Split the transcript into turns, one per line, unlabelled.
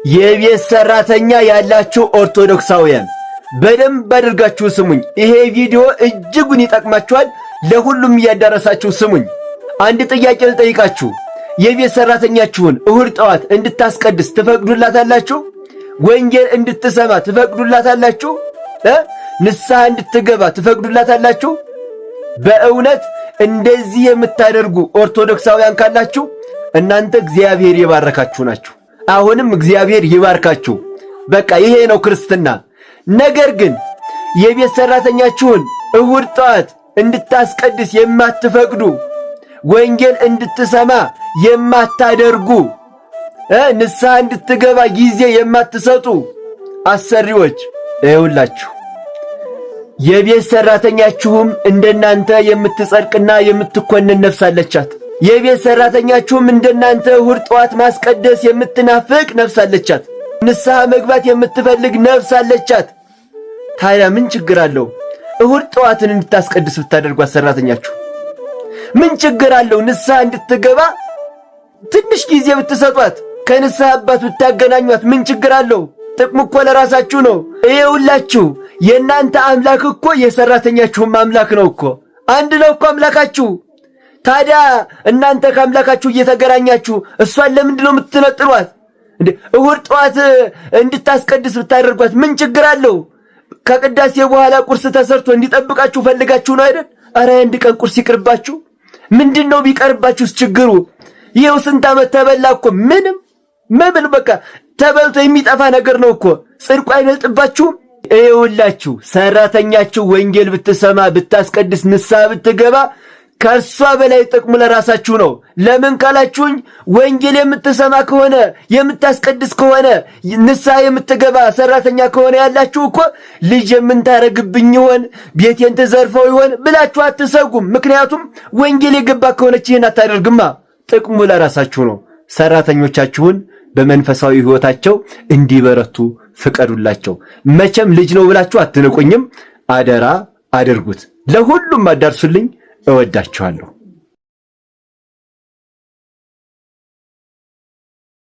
የቤት ሰራተኛ ያላችሁ ኦርቶዶክሳውያን በደንብ አድርጋችሁ ስሙኝ። ይሄ ቪዲዮ እጅጉን ይጠቅማችኋል። ለሁሉም እያዳረሳችሁ ስሙኝ። አንድ ጥያቄ ልጠይቃችሁ። የቤት ሰራተኛችሁን እሁድ ጠዋት እንድታስቀድስ ትፈቅዱላታላችሁ? ወንጌል እንድትሰማ ትፈቅዱላታላችሁ? ንስሐ እንድትገባ ትፈቅዱላታላችሁ? በእውነት እንደዚህ የምታደርጉ ኦርቶዶክሳውያን ካላችሁ እናንተ እግዚአብሔር የባረካችሁ ናችሁ። አሁንም እግዚአብሔር ይባርካችሁ። በቃ ይሄ ነው ክርስትና። ነገር ግን የቤት ሰራተኛችሁን እሁድ ጠዋት እንድታስቀድስ የማትፈቅዱ፣ ወንጌል እንድትሰማ የማታደርጉ፣ ንስሐ እንድትገባ ጊዜ የማትሰጡ አሰሪዎች ይኸውላችሁ የቤት ሰራተኛችሁም እንደናንተ የምትጸድቅና የምትኮንን ነፍስ አለቻት። የቤት ሰራተኛችሁም እንደናንተ እሁድ ጠዋት ማስቀደስ የምትናፍቅ ነፍስ አለቻት። ንስሐ መግባት የምትፈልግ ነፍስ አለቻት። ታዲያ ምን ችግር አለው? እሁድ ጠዋትን እንድታስቀድስ ብታደርጓት ሰራተኛችሁ ምን ችግር አለው? ንስሐ እንድትገባ ትንሽ ጊዜ ብትሰጧት፣ ከንስሐ አባት ብታገናኟት ምን ችግር አለው? ጥቅሙ እኮ ለራሳችሁ ነው። ይኸውላችሁ የእናንተ አምላክ እኮ የሰራተኛችሁም አምላክ ነው እኮ። አንድ ነው እኮ አምላካችሁ። ታዲያ እናንተ ከአምላካችሁ እየተገናኛችሁ እሷን ለምንድን ነው የምትነጥሏት? እንዴ እሁድ ጠዋት እንድታስቀድስ ብታደርጓት ምን ችግር አለው? ከቅዳሴ በኋላ ቁርስ ተሰርቶ እንዲጠብቃችሁ ፈልጋችሁ ነው አይደል? ኧረ አንድ ቀን ቁርስ ይቅርባችሁ። ምንድን ነው ቢቀርባችሁስ ችግሩ? ይኸው ስንት ዓመት ተበላ እኮ ምንም መብል በቃ ተበልቶ የሚጠፋ ነገር ነው እኮ። ጽድቁ አይበልጥባችሁም? ይኸውላችሁ ሰራተኛችሁ ወንጌል ብትሰማ ብታስቀድስ፣ ንስሐ ብትገባ ከእሷ በላይ ጥቅሙ ለራሳችሁ ነው። ለምን ካላችሁኝ ወንጌል የምትሰማ ከሆነ፣ የምታስቀድስ ከሆነ፣ ንስሐ የምትገባ ሰራተኛ ከሆነ ያላችሁ እኮ ልጅ የምንታረግብኝ ይሆን፣ ቤቴን ትዘርፈው ይሆን ብላችሁ አትሰጉም። ምክንያቱም ወንጌል የገባ ከሆነች ይህን አታደርግማ። ጥቅሙ ለራሳችሁ ነው። ሰራተኞቻችሁን በመንፈሳዊ ሕይወታቸው እንዲበረቱ ፍቀዱላቸው። መቼም ልጅ ነው ብላችሁ አትንቁኝም። አደራ አድርጉት። ለሁሉም አዳርሱልኝ። እወዳችኋለሁ።